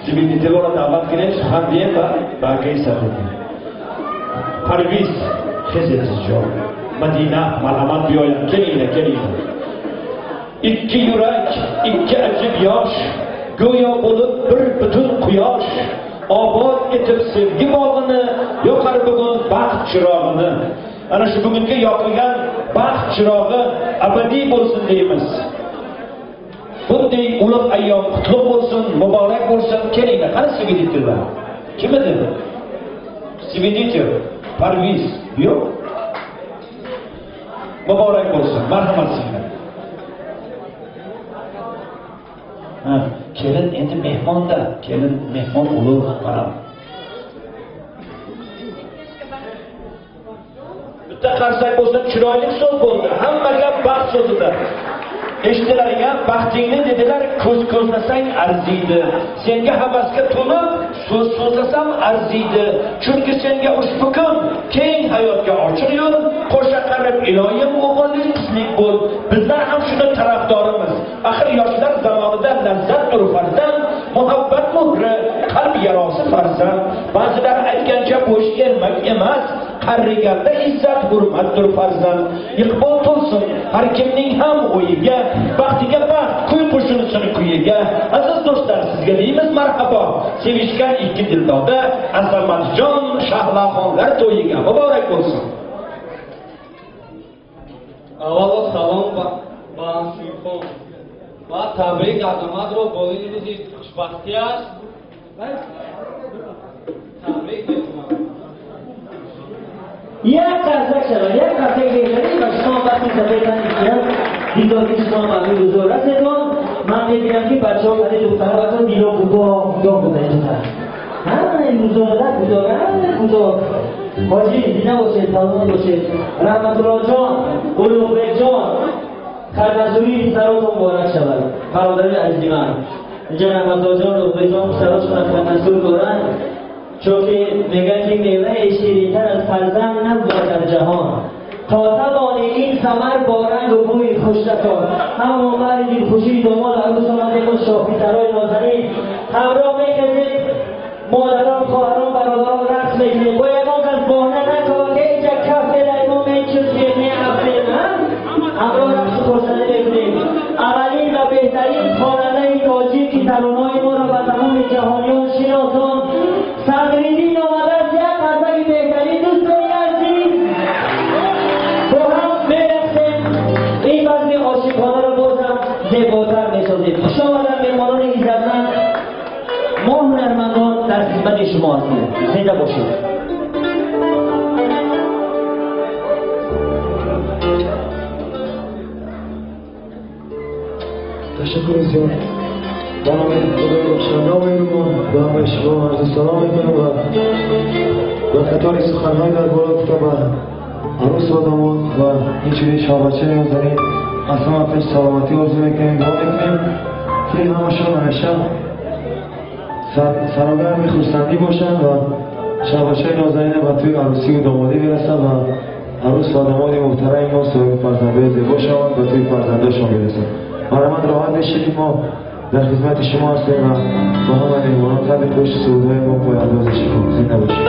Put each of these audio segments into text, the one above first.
Свидетелора даъват кунед, сухан диҳем ва ба акаи Садриддин. Парвиз, хезетизҷон, Мадина, марҳамат биёяд. Келина, келина. Ikki yurak, ikki ajib yosh, go'yo bo'lib bir butun quyosh, obod etib sevgi bog'ini, yoqar bugun baxt chirog'ini. Ana shu bugungi yoqilgan baxt chirog'i abadiy bo'lsin deymiz. Bunday ulug' ayyom qutlug' bo'lsin, muborak bo'lsin. Kelinglar, qani свидетельlar? Kim edi? Свидетель Parviz yo'q. Muborak bo'lsin, marhamat sizga. Ha, kelin endi mehmonda, kelin mehmon ulug' qarab. Bitta qarsak bo'lsa chiroyli so'z bo'ldi. Hamma gap baxt so'zidir. Eshitilarga baxtingni dedilar, ko'z ko'zlasang arziydi. Senga havasga to'lib so'z so'zlasam arziydi. Chunki senga ushbu kun keng hayotga ochiq yo'l, qo'sha qarab iloyim o'g'illi qizlik bo'l. Bizlar ham shuni tarafdorimiz. Axir yoshlar zamonida lazzatdir farzand, muhabbat muhri, qalb yarosi farzand. Ba'zilar aytgancha bo'sh ermak emas, qariganda izzat hurmatdir farzand. Iqbol to'lsin har kimning ham o'yiga, baxtiga baxt kuy qo'shilsin kuyiga. Aziz do'stlar, sizga deymiz marhabo. Sevishgan ikki dildoda Azamatjon Shahlaxonlar to'yiga muborak bo'lsin. Avvalo salom ба ҳамсинфон ва табрик Азаматро бо ин рӯзи хушбахтиаш табрик мекунам. Як қарсак шавад, як қарсак беҳтарин ва шумо вақти сафедтан ишият дидори шумо маъмул ҳузур раседон. Ман мебинам ки бачаҳо барои духтарҳо бачаҳо дило гудоҳ гудоҳ буда ин духтар. Ҳа, ин гузорада гузора гузор. Ҳоҷӣ зина бошед, саломат бошед. Раҳматуллоҳ ҷон, Улуғбек ҷон, харназурии писаротон муборак шавад. Бародарони азизи ман. Инҷа Раҳматуллоҳ ҷон, Улуғбек ҷон писаротшонро харназур доранд. Чунки мегӯянд ки меваи ширинтар аз фарзанд набуд дар ҷаҳон. То тавони ин самар бо рангу бӯи хуш расон. Ҳамон баъди дилхушии домод арӯс омадем ва шоҳписарои нозанин ҳамроҳ мекардем. Модарон, хоҳарон, бародарон рақс мекунем. Бо ягон кас баҳона накун ки инҷа каф медаҳем, мо мечӯсем, меафтем. Ҳамроҳ рақсу хурсандӣ мекунем. Аввалин ва беҳтарин хонандаи тоҷик ки таронаҳои моро ба тамоми ҷаҳониён шиносон, Садриддин омадааст. Як қарсаки беҳтарин дӯстони азиз, бо ҳам мерақсем. Ин базми ошиқонаро боз ҳам зеботар месозем. Хуш омаданд меҳмонони иззатманд. Мо ҳунармандон дар хидмати шумо ҳастем. Зинда бошед. Ташаккури зиёд. Ба номи Худои бахшанда меҳрубон ба ҳамаи шумо арзи салом мекунам ва ба қатори суханҳои дар боло гуфта ба арӯс ва домод ва инчунин шоҳбачаи нозанин аз ҳама пеш саломатӣ орзу мекунем, дуо мекунем ки ҳамашон ҳамеша сарогарми хурсандӣ бошанд ва шоҳбачаи нозанин ба тӯи арӯсию домодӣ бирасанд ва арӯс ва домоди муҳтарами мо соҳиби фарзандои зебо шаванд, ба тӯи фарзандошон бирасанд. Марҳамат, роҳат бишинед, мо дар хидмати шумо ҳастем ва ба ҳама меҳмонон табри хуш суҳбатҳои мо пойандози шумо. Зинда бошед.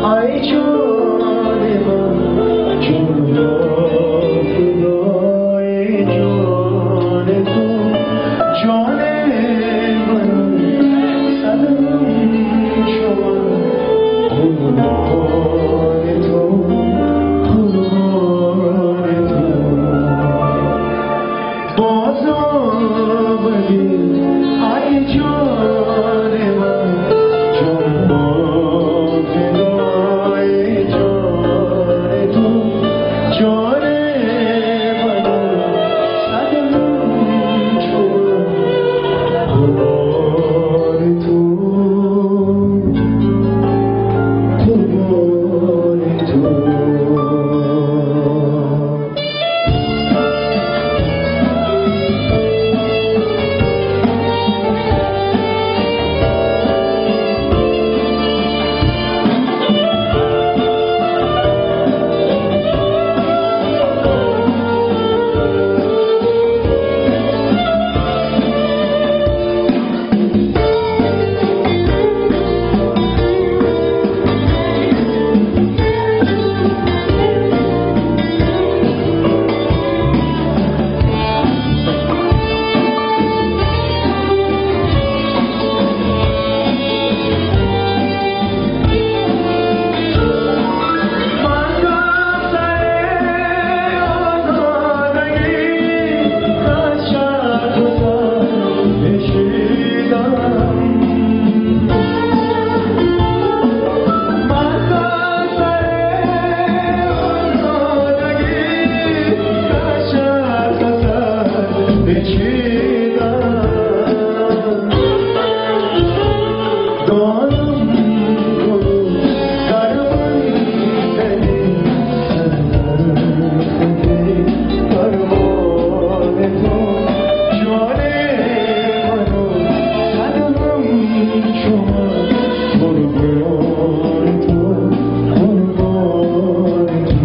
I Печидам донам дар فرمان تو جان منو صدم چو من قربان تو قربان تو.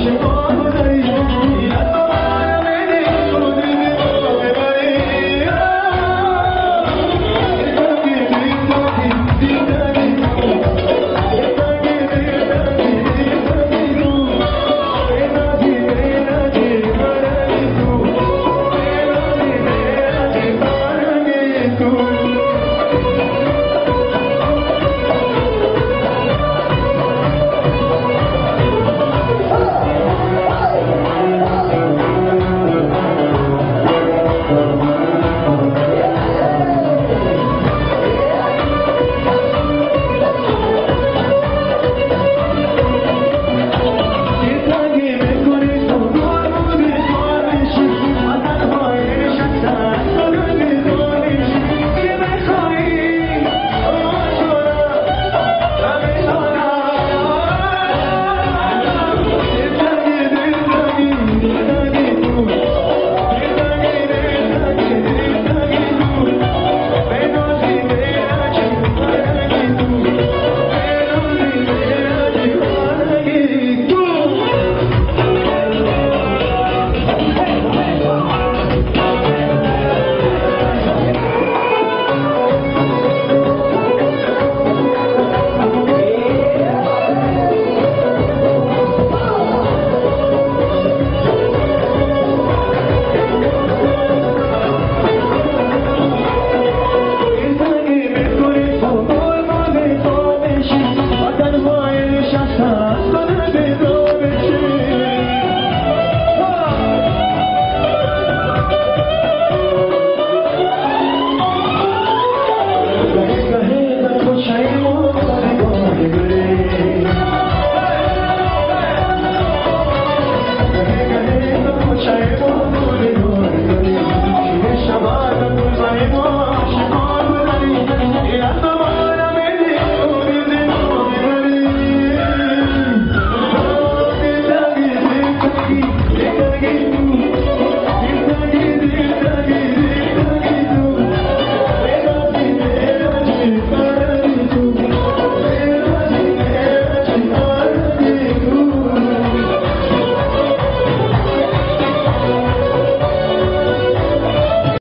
Ошиқон.